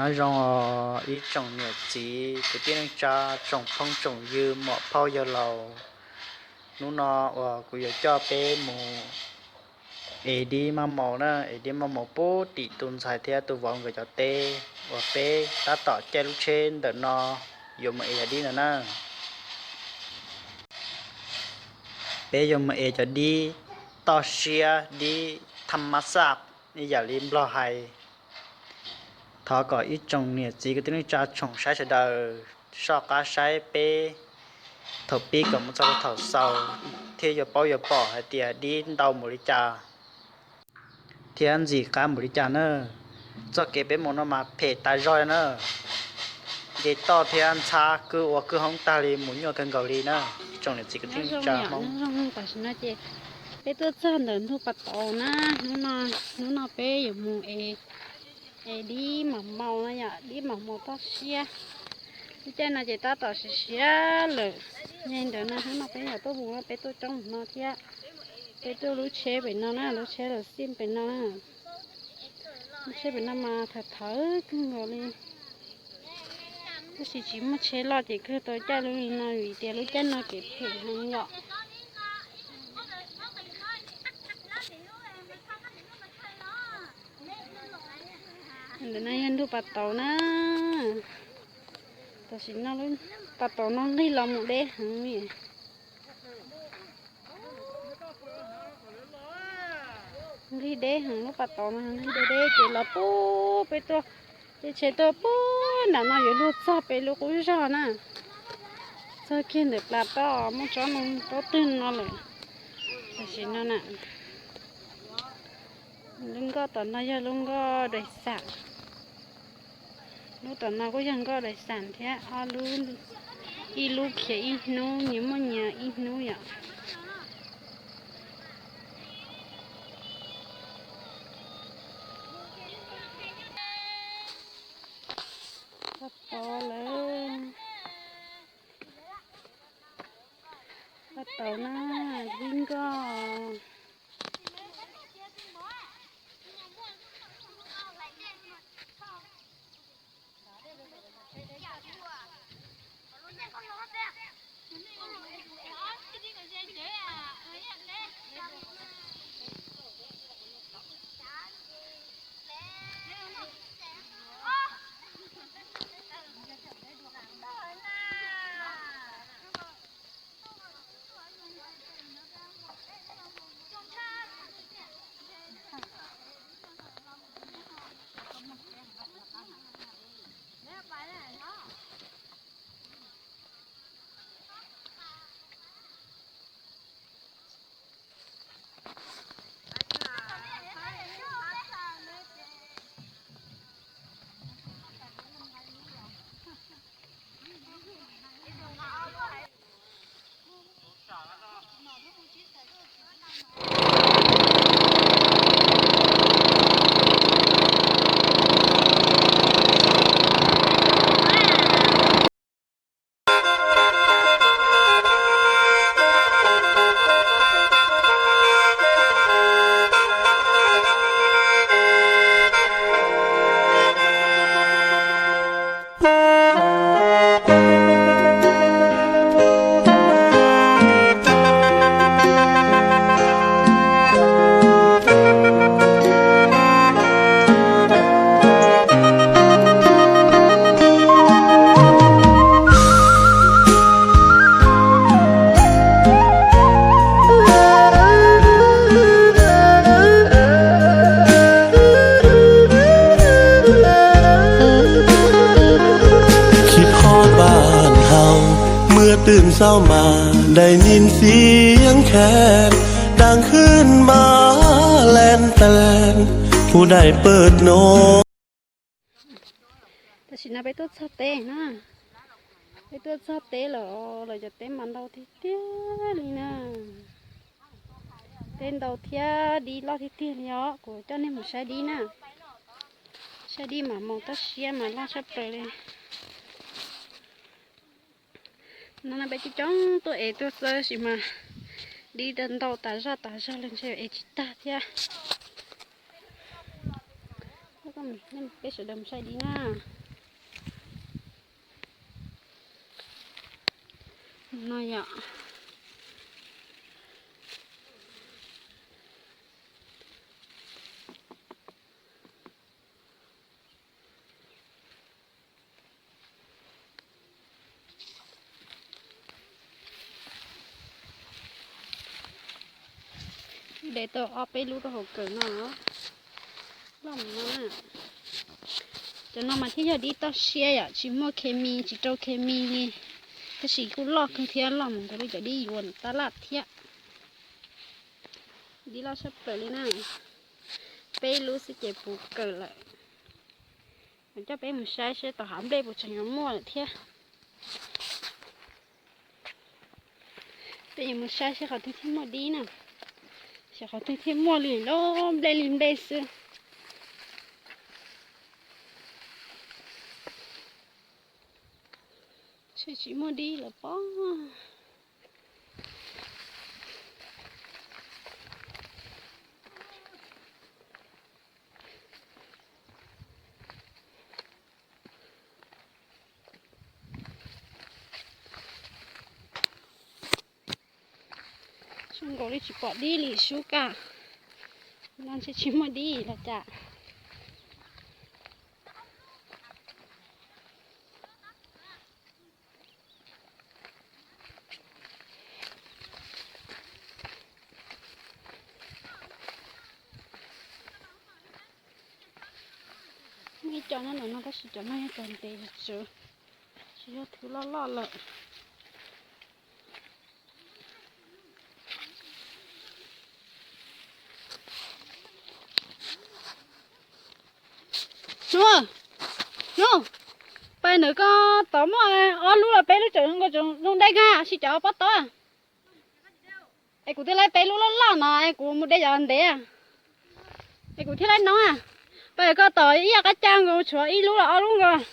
Nyob zoo ib tsoom niam txiv kwv tij neej tsa, tsoom phooj tsoom ywg muam phauj yawg laus. Hnub no uas kuv yuav coj peb mus ev dib maj maus na, ev dib maj maus pub tim tus ntxhais thiab tus vauv nkawd cov teb uas peb tab tom caij lub tsheb ntawm no yuav mus ev cov dib ntawd na. Peb yuav mus ev cov dib toj siab, dib tham mas xaj, ib yam li Nplog hais. Thov kom ib tsoom niam txiv kwv tij neej tsa tsoom saib sawv daws soj qab saib peb thaum pib kom mus txog rau thaum xaus thiaj yuav paub yuav pom hais tias dib ntau npaum li cas thiab ntxim qab npaum li cas na. Txoj kev peb mus no mas phem tas zog na, nce toj thiab ntxhab kwj ua kwj hoob tag li, mus nyuaj kawg nkaus li na. Ib tsoom niam txiv kwv tij neej tsa Hmoob, tam sim no ces peb tuaj txog ntawm ntug pas tauv na. Hnub no peb yuav mus ev dib mas maus no yom, dib mas maus toj siab. Lub caij no ces tab tom siav siav lawm. Yog li ntawd no hnub no peb yog tuaj mus, peb tuaj coob no thiab. Peb tuaj lub tsheb pem no na, lub tsheb los xij pem no na. Lub tsheb pem no mas thawv thawv kawg nkaus li. Tab sis tsis muaj tsheb loj ces kawg tau caij lub li no vim tias lub caij no kev phem heev yom. Ntawm no yog ntug pas tauv na. Tam sim no lub pas tauv no nqig los mus deb heev li. Nqig deb heev, lub pas tauv no nqig deb deb ces los pub peb tuaj, tej tsheb tuaj pub nram no yuav luag txog peb lub qub zog na. Txog kiag ntawm plas toj muaj tsob ntoo pob twg no lawm. Tam sim no na, lub nkoj tom no yog lub nkoj dais xam. Lub tom no kuj yog nkoj dais xam thiab, ob lub, ib lub khiav ib hnub, nyias muaj nyias ib hnub yom. Tau lawm. Tau na, dib nkoj. Khib hob npaam hau, muaj twm xaum mas dais nyim xeev khees, daag khwb mas lees tee, puj dais pawg no. Tam sim no peb tuaj txog teb na, peb tuaj txog teb lawm, lawv cov teb mas ntau tiag tiag li na. Teb ntau thiab dib loj tiag tiag li os. Kuv coj nej mus saib dib na, saib dib mas maus toj siab mas loj tshaj plaws li. No no peb coob coob tuaj ev tuaj xwb sis mas dib ntau tas zog tas zog li ntshe ev tsis tag thiab. Lub Peb sawv daws mus saib dib na. No yom. Wb de tau ob peb lub rau hauv kawm no. Loj mus no na. Cov no mas thiaj yog dib toj siab yom, tsis muaj khes mis, tsis rau khes mis li. Tab sis kuj loj kawg thiab, loj mus nkaus li cov dib yuav tab laj thiab. Dib loj tshaj plaws li na. Peb lub xwb ces puv kawm lawm. Coj peb mus saib seb tom hav nplej puas tseem yuav muaj lawm thiab. Peb yuav mus saib seb qhov twg thiaj muaj dib na. Xyov qhov twg thiaj muaj li, loj nplej li nplej xwb. Tsis muaj dib lawm pob. Zoo nkaus li tsis pom dib li sub kaj. No ntshe tsis muaj dib los cas. Muaj ib co nyob ntawm no tab sis cov no yog cov ntev tsawv, tsis yog thwv loj loj lawm. Nub, nub, pais ntawm ko tod muaj ob lub los peb lub tseem zoo nkauj zoo deb kag, sib cov pob tod. Es kuv twb laib peb lub loj loj no es kuv mus de cov ntev, es kuv thiaj laib no. Pais ko tom ib yam qab cag nkaus tshuav ib lub los ob lub nkaus.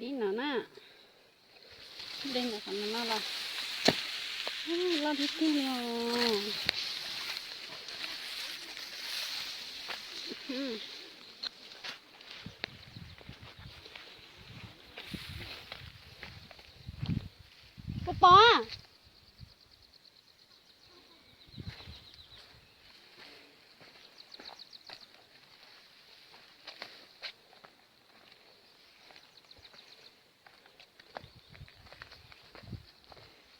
Dib no na. De ntawm qhov no los loj tiag tiag li os. Puas pom?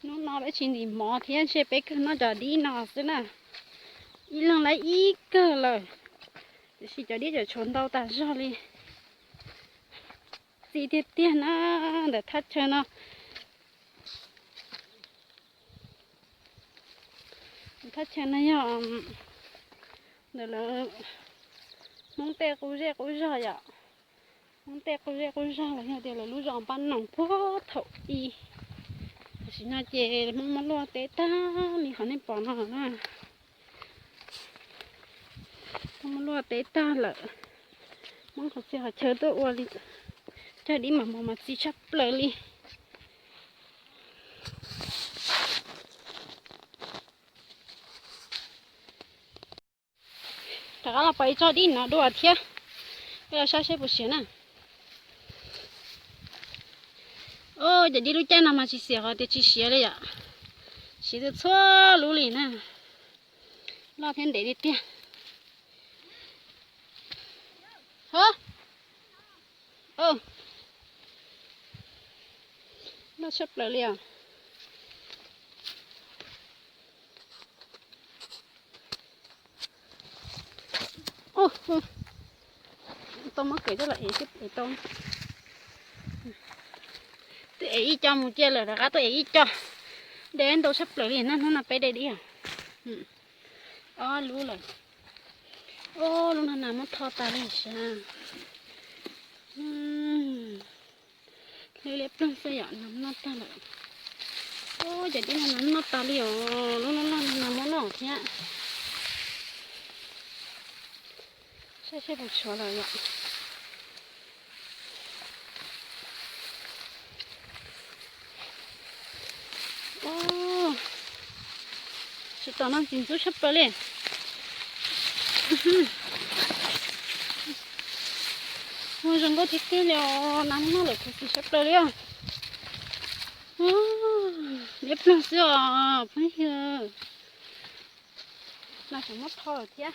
Hnub no peb tsis ntim mov thiab ntshe peb kawg noj cov dib no xwb na. Ib leeg laib ib kawg lawm, tiam sis cov dib tseem tshuav ntau tas zog li. Txi tiag tiag na, ntawm thaj chaw no. Thaj chaw no yog ntawm lawv Hmoob tej qub zej qub zog yom. Hmoob tej qub zej qub zog los yog tias lawv lub zos Pab Noog puag thaum ub. Tam sim no ces Hmoob muab luaj teb tag li qhov nej pom no na. Hmoob muab luaj teb tag lawm. Hmoob qhov txhia qhov chaw tuaj ua li, cog dib mas mos mas txi tshaj plaws li. Rov qab los pom ib tsob dib no dua thiab. Peb los saib seb puas siav na. Cov dib lub caij no mas tsis xiam qhov tias tsis siav li yom. Siav txhua lub li na. Loj thiab ntev tiag tiag. Hov. Loj tshaj plaws li os. Tau muab kawm coj los ev xwb ev tau. Twb ev ib co mus cia lawm rov qab tuaj ev ib co. De ntau tshaj plaws li na, hnub no peb de dib os. Ob lub lawm. Ob lub no nas muab tho tas li sas. Hlwb liab ploog xwb yom, nas noj tag lawm. Ub, cov dib no nas noj tas li os, lub loj loj no nas muab noj thiab. Saib seb puas tshuav lawm yom. Tom no txiv ntxub tshaj plaws li. Ua zoo nkauj tiag tiag li os, nas noj lawm khuv xim tshaj plaws li os. Liab ploog xwb os phooj ywg. Nas tseem muab tho lawm thiab.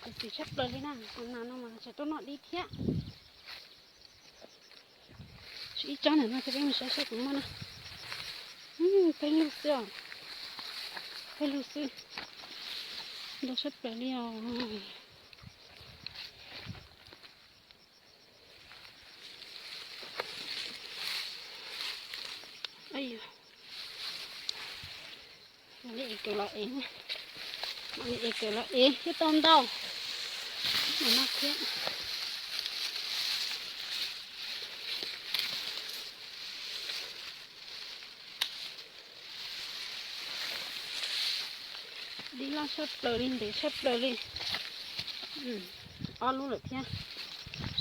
Khuv xim tshaj plaws li na, tus nas no mas tseem tuaj noj dib thiab. Ib tsob ntawm no ces peb mus saib seb puas muaj na. Pawg lug xwb os. Pawg lug xwb. Ntau tshaj plaws li os. Mam li ev kawm los ev, mam li ev kawm los ev thiaj tau ntau. Mam noj thiab. Dib loj tshaj plaws li, ntev tshaj plaws li. Ob lub lawm thiab.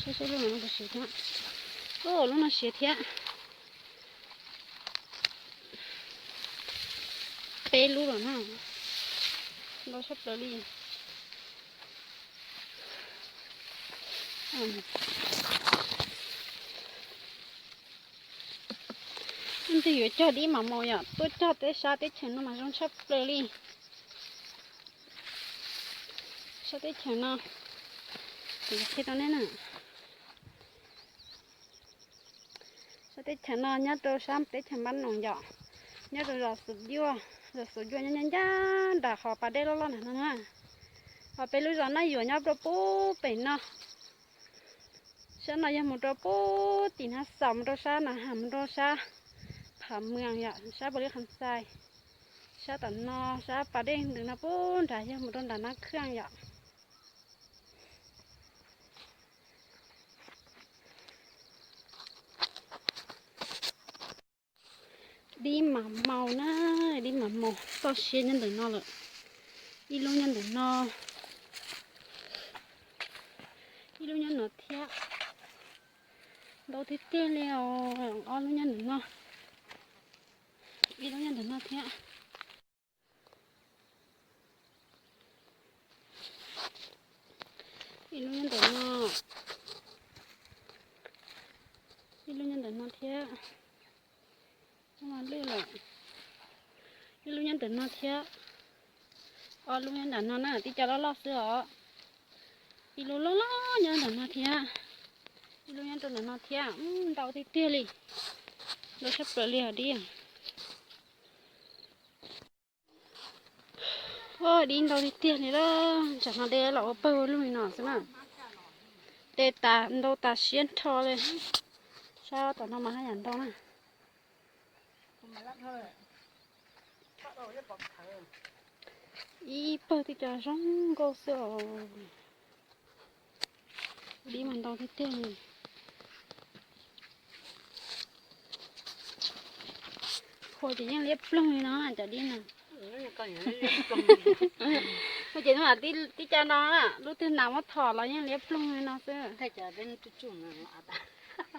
Saib saib lub no puas siav thiab. Lub no siav thiab. Peb lub lawm na. Ntau tshaj plaws li. Leej twg yuav cog dib mam maus yom, tuaj cog tej sab teb chaws no mas zoo tshaj plaws li. Sab teb chaws no, kuv qhia rau nej na. Sab teb chaws no nyob rau sab teb chaws Npab Noom yom, nyob rau zos Xus Yuaj, zos Xus Yuaj nyob ncaj ncaj nram qhov pas dej loj loj ntawm no na. Ho peb lub zos Naj Yuam nyob rau puag pem no. Sab no yog mus rau puag tim Nab Xaus mus rau sab Nas Has mus rau sab Phav Mws yom, sab Npaus Lis Khas Xais. Sab tom no, sab pas dej ntawm no puag nrad yog mus rau nram Nab Khaj yom. Dib mam maus na, dib mam maus, toj siab nyob ntawm no lawm. Ib lub nyob ntawm no, ib lub nyob no thiab. Ntau tiag tiag li os, ob lub nyob ntawm no, ib lub nyob ntawm no thiab. Ib lub nyob ntawm no, ib lub nyob ntawm no thiab. Lwj lawm. Ib lub nyob ntawm no thiab. Ob lub nyob ntawm no na, tib co loj loj xwb os. Ib lub loj loj nyob ntawm no thiab. Ib lub nyob rau ntawm no thiab, ntau tiag tiag li. Ntau tshaj plaws li os dib. Dib ntau tiag tiag li lawm, tsam no de los ua pawg ua lug li no xwb na. De tas ntau tas siab nrho li. Sab tom no mas haj yam ntau na. Ib pawg tib co zoo nkauj xwb os. Dib mas ntau tiag tiag li. Qhua ces yeej liab ploog li no cov dib no. Qhua ces tib co no, lub twg hnav muab thom los yeej liab ploog li no xwb.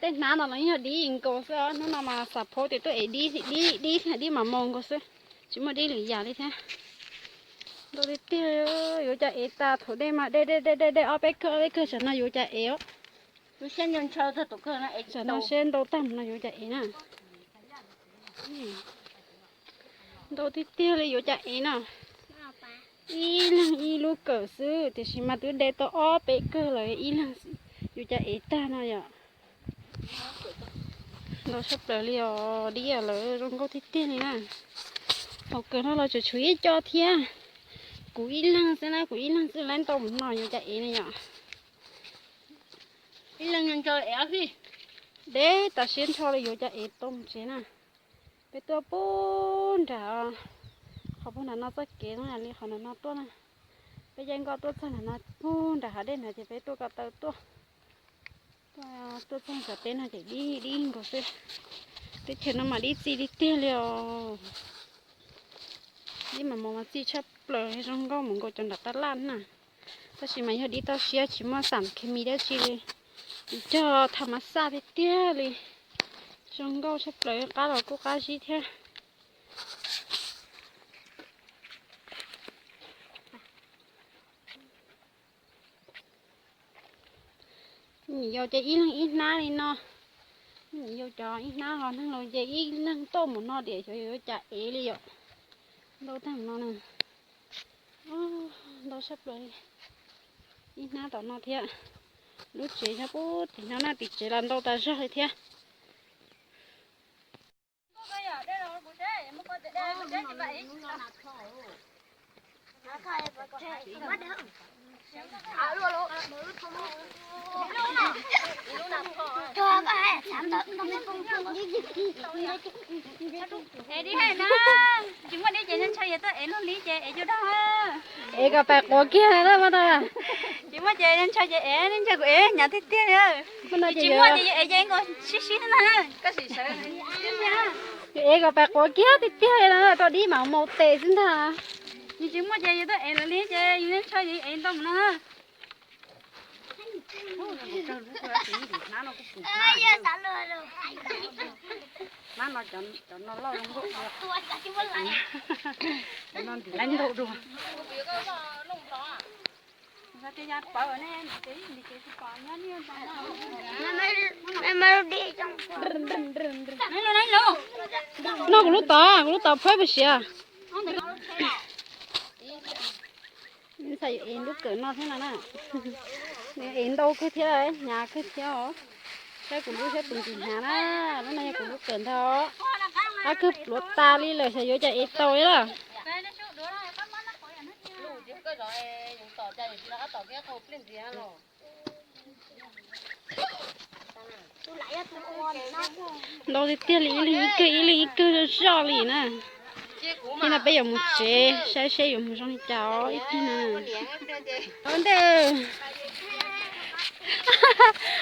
Tej hnav no los yeej yog dib nkaus xwb os. Hnub no mas xav phob tias tuaj ev dib, dib, dib mam maus nkaus xwb, tsis muaj dib lwm yam li thiab. Ntau tiag tiag, yuav cas ev tas, thaum de mas de de de de de ob peb kawg ob peb kawg, tsam no yuav cas ev os. Tsam no seb ntau tag mus no yuav cas ev na. Ntau tiag tiag li, yuav cas ev na. Ib leeg ib lub kawm xwb tiam sis mas twb de tau ob peb kawg lawm, ib leeg yuav cas ev tag no yom. Ntau tshaj plaws li os, dib lawm zoo nkauj tiag tiag li na. Hauv kawm no los tseem tshuav ib co thiab. Kuv ib leeg xwb na, kuv ib leeg xwb lawv ntau mus no yuav cas ev na yom. Ib leeg nco ev, deb tas siab nrho li, yuav cas ev tau mus tsev na. Peb tuaj puag nram, qhov puag nram no txoj kev no li qhov nram no tuaj na. Peb caij nkoj tuaj txog nram no puag nram hav dej nrad ces peb tuaj ko taw tuaj. Tuaj txog nram teb no ces dib dib nkaus xwb. Teb chaws no mas dib txi tiag tiag li os. Dib mas mos mas txi tshaj plaws, zoo nkauj mus nkaus cov nram tab laj na. Tab sis mas yog dib toj siab tsis muaj xam khes mis dab tsi li. Cog tham mas xaj tiag tiag li. Zoo nkauj tshaj plaws, qab los kuj qab zib thiab. Nyuam yaus ces ib leeg ib hnab li no. Nyuam yaus cov ib hnab ho neeg laus ces ib leeg toj mus no tiam xyov yuav cas ev li yom. Ntau tag no na. Ntau sab plaws li. Ib hnab tom no thiab. Lub tsev nyob puag tim no na, tim tsev los ntau tas zog li thiab. Es dib hais na, tsis muaj dib ces ntshaw yog tuaj ev luag li ces ev cov dog. Ev kom pais quav kiag na mas. Tsis muaj ces ntshaw ces ev, ntshaw kuv ev hnyav tiag tiag. Tsis muaj ces yus ev ces nkaus sib sib na. Yus ev kom pais quav kiag tiag tiag li no, rau dib mam mus tes xwb ntag. Yus tsis muaj ces yus tuaj ev lawv li ces yus ntshaw ces ev ntau mus no. Hnab no cov no loj zoo nkauj dua. Cov no ntim laib ntaug dua. No kuv lub tod, kuv lub tod phab puas siav. Txhais yuav ev lub kawm no thiab no na. Nws ev ntau kawg thiab, hnyav kawg thiab os. Saib kuv lub saib puas ntxim hnyav na. Lub no yog kuv lub kawm ntag. Qab kawg pluav tas li lawm, xyov yuav cas ev tau li lawm. Ntau tiag tiag li, ib leeg ib kawg, ib leeg ib kawg zoj zoj li na. Ib no peb yuav mus tsev saib seb yuav mus zoo li cas os ib pliag na. Ntej,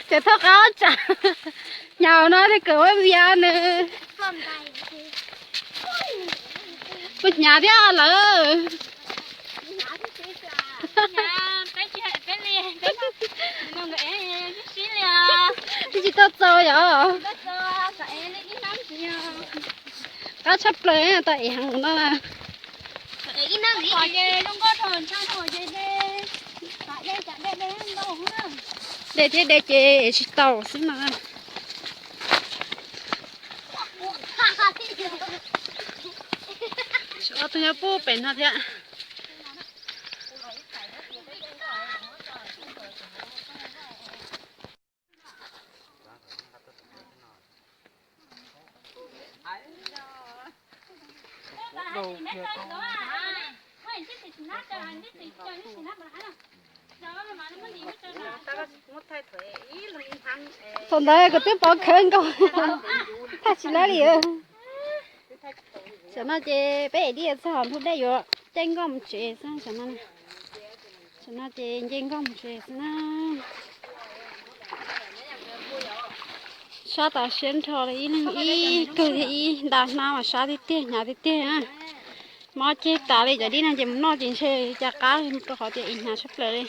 ces thauj qab tsam, hnyav no thiaj kawm ua vias nws. Puas hnyav thiab lawm? Twb tsis tau txaus yom. Qab tshaj plaws tau ev heev no na. De thiab de ces ev tsis tau xwb no. Ob tug nyob puag pem no thiab. Thaum ntawd kuv twb pov khawv nkaus, thaij tsis laib li. Tam no ces peb ev dib txog ntug dej yuav caij nkoj mus tsev xwb tam no. Tam no ces nce nkoj mus tsev xwb na. Sab tas siab nrho li, ib leeg ib kawg thiab ib nta hnab mas sab tiag tiag hnyav tiag tiag na. Mob ceg tas li, cov dib no ces mus noj ces ntshe cas qab rau qhov tias ev hnyav tshaj plaws li.